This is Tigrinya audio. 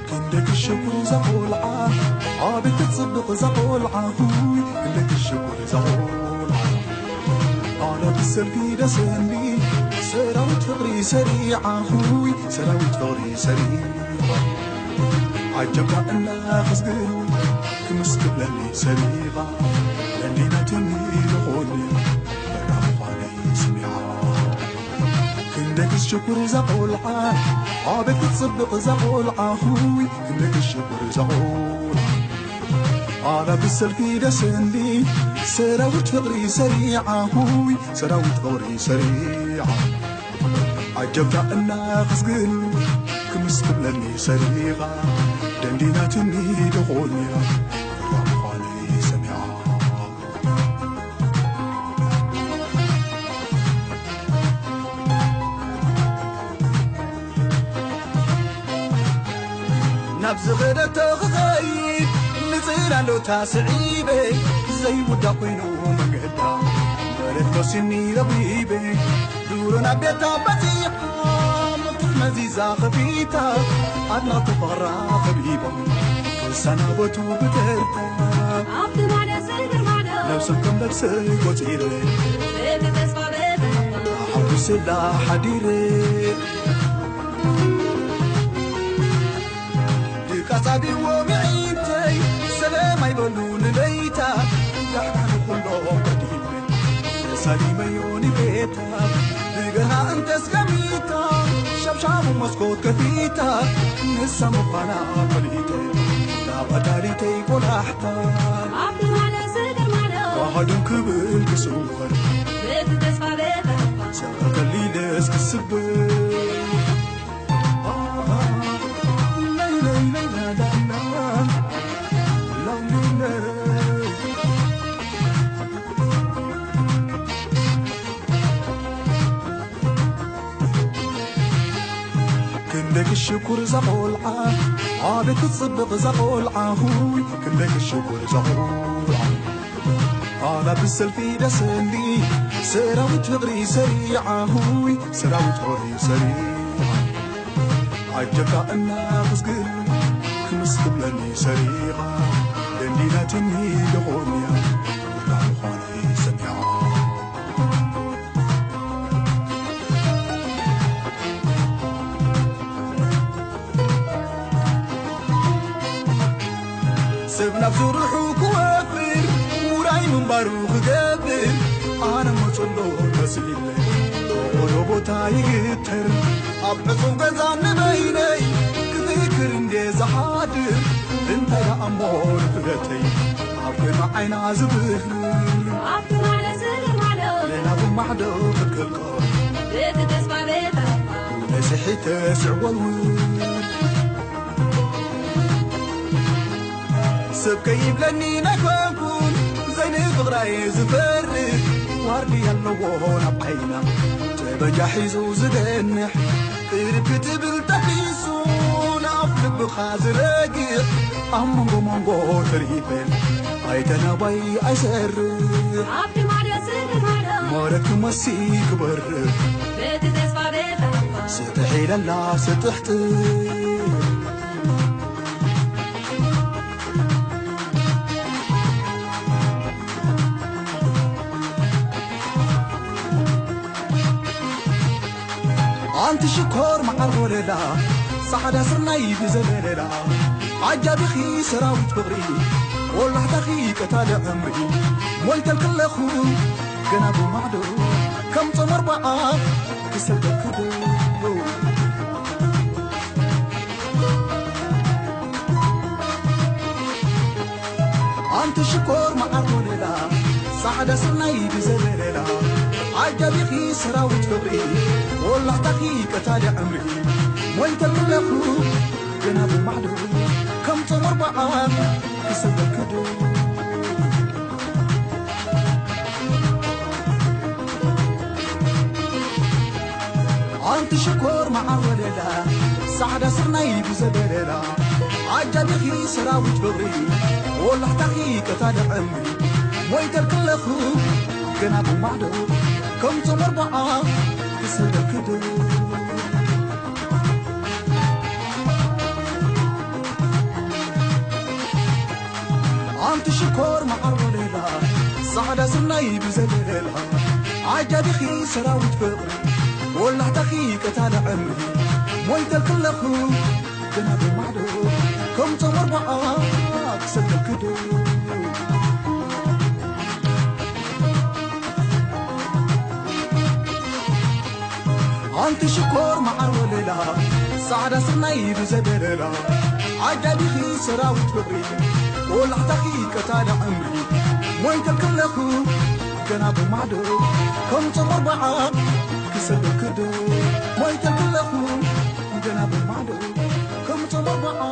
ክንደይ ክሽኩር እዛ ቆልዓ፣ ኣቤት ክትጽብቕ እዛ ቆልዓ፣ ሁይ፣ ክንደይ ክሽኩር እዛ ቆልዓ። ኣነ ብሰልፊ ደሰኒ፣ ሰራዊት ፍቕሪ ሰሪዓ፣ ሁይ፣ ሰራዊት ፍቕሪ ሰሪዓ። ዓጀብካ እናኸስግን፣ ክምስ ክብለኒ ሰሪቓ፣ ለንዲናትኒ ዝኾኒ፣ በራ ምዃነይ ስሚዓ። ክንደይ ክትሽኩር እዛ ቆልዓ፣ ኣቤት ክትጽብቕ እዛ ቆልዓ፣ ሁይ፣ ክንደይ ክትሽኩር እዛ ቆልዓ። ኣነ ብሰልፊ ደሰኒ፣ ሰራዊት ፍቕሪ ሰሪዓ፣ ሁይ፣ ሰራዊት ፍቕሪ ሰሪዓ። ዓጀብታ እናኸስግን፣ ክምስ ትብለኒ ሰሪቓ፣ ደንዲናትኒ ደኾንያ፣ በራ ምዃነይ ሰሚዓ። ናብ ዝኸደቶ ክኸይድ ንጽላሎታ ስዒበ፣ ዘይውዳእ ኮይኑ መንገዳ፣ መሬት መሲኒ ረኺበ፣ ድሮ ናብ ቤታ በጺሓ፣ መፍትሕ መዚዛ ከፊታ፣ ኣድናቕቲ ፍቕራ ከቢቦም፣ ክሰናበቱ ብተርታ። ኣብቲ ማዕዶ ስግር ማዕዶ። ነብሶም ከም ነብሰይ ቆጺረ። ቤት ተስፋ ቤት ተስፋ። ኣሐጒሰላ ሓዲረ። ድቃስ ኣብይዎ ምዒንተይ፣ ሰላም ኣይበሉ ንለይታ። ዳሕዳሕ ንኹሎም ገዲፈ፣ ተሳሊመዮ ንቤታ። ብገና እንተስ ገሚታ፣ ሸብሻቡ መስኮት ከፊታ፣ ንሳ ምዃና ፈሊጠ፣ ናብ ኣዳሊተይ ቆላሕታ። ኣብቲ ማዕዶ ስግር ማዕዶ። ባህድም ክብል ክስወር። ቤት ተስፋ ቤት ተስፋ። ሰንቀልቀል ኢለስ ክስበር። ክንደይ ክሽኩር እዛ ቆልዓ፣ ኣቤት ክትጽብቕ እዛ ቆልዓ፣ ሁይ፣ ክንደይ ክሽኩር እዛ ቆልዓ። ኣላ ብሰልፊ ደሰኒ፣ ሰራዊት ፍቕሪ ሰሪዓ፣ ሁይ፣ ሰራዊት ፍቕሪ ሰሪዓ። ዓጀብታ እናመስግን፣ ክምስ ክብለኒ ሰሪቓ፣ ደንዲናትኒ ደኾንያ፣ ምዃነይ ሰሚዓ። ሰብ ናብ ስርሑ ክወፍር፣ ውራይ ምንባሩ ክገብር፣ ኣነ መጸሎ መሲለ፣ ፈቐዶ ቦታ ይግተር። ኣብ ዕጹው ገዛ ንበይነይ፣ ክፍክር እንዴ ዝሓድር፣ እንታይ ደኣ እሞ ንፍረተይ፣ ኣብ ቅድሚ ዓይና ዝብህር። ኣብቲ ማዕዶ ስግር ማዕዶ። ሌላ ብማዕዶ ክትክልቆ። ቤት ተስፋ ቤት ተስፋ። ነስሒተ ስዕወልውል። ሰብ ከይብለኒ ናይ ኮንኩን፣ ዘይንፍቕራይ ዝፈርድ። ዋርድያ ኣለዎ ናብ ዓይና፣ ጠበንጃ ሒዙ ዝገንሕ። ቅርብ ክትብል ተፊሱ፣ ንኣፍ ልብኻ ዝረግእ። ኣብ መንጎ መንጎ ተሪፈ፣ ኣይተናባይ ኣይሰርሕ። ኣብቲ ማዕዶ ስግር ማዕዶ። ማዕዶ ክመሲ ክበርህ። ቤት ተስፋ ቤት ተስፋ። ስጥሕ ኢለላ ስጥሕቲ። ኣንቲ ሽኮር መዓር ወለላ፣ ጻዕዳ ስርናይ ብዘለለላ፣ ዓጃቢኺ ሰራዊት ፍቕሪ፣ ወላሕታኺ ቀታሊ ዕምሪ፣ ሞይተልኪ ኣለኹ ገና ብማዕዶ፣ ከም ጾም ኣርብዓ ክሰግደልኪ ዶ። ዳስናይ ብዘበለላ ዓጃቢኺ ሰራዊት ፍቕሪ ወላሕታኺ ቀታሊ ዕምሪ ሞይተልክለኹ ገና ብማዕዶ ከም ጾም ኣርብዓ ክሰበክዶ። ኣንቲ ሽኮር መዓር ወለላ ጻዕዳ ስርናይ ብዘበለላ ዓጃቢኺ ሰራዊት ፍቕሪ ወላሕታኺ ቀታሊ ዕምሪ ሞይተልክለኹ ገና ብማዕዶ ከም ጾም ኣርብዓ ክሰበክዶ። ኣንቲ ሽኮር መዓር ወለላ ጻዕዳ ስናይ ብዘለላ ዓጃቢኺ ሰራዊት ፍቕሪ ወላሕታኺ ቀታሊ ዕምሪ ሞይተልክለኹ ገና ብማዕዶ ከም ጾም ኣርብዓ ክሰግደልክዶ። ኣንቲ ሽኮር መዓር ወለላ ጻዕዳ ስናይ ብዘበለላ ዓጃቢኺ ሰራዊት ፍቕሪ ወላሕታኺ ቀታሊ ዕምሪ ሞይተልክለኹ ገና ብማዕዶ ከም ጾም ኣርብዓ ክሰግደልክዶ። ሞይተልክለኹ ገና ብማዕዶ ከም ጾም ኣርብዓ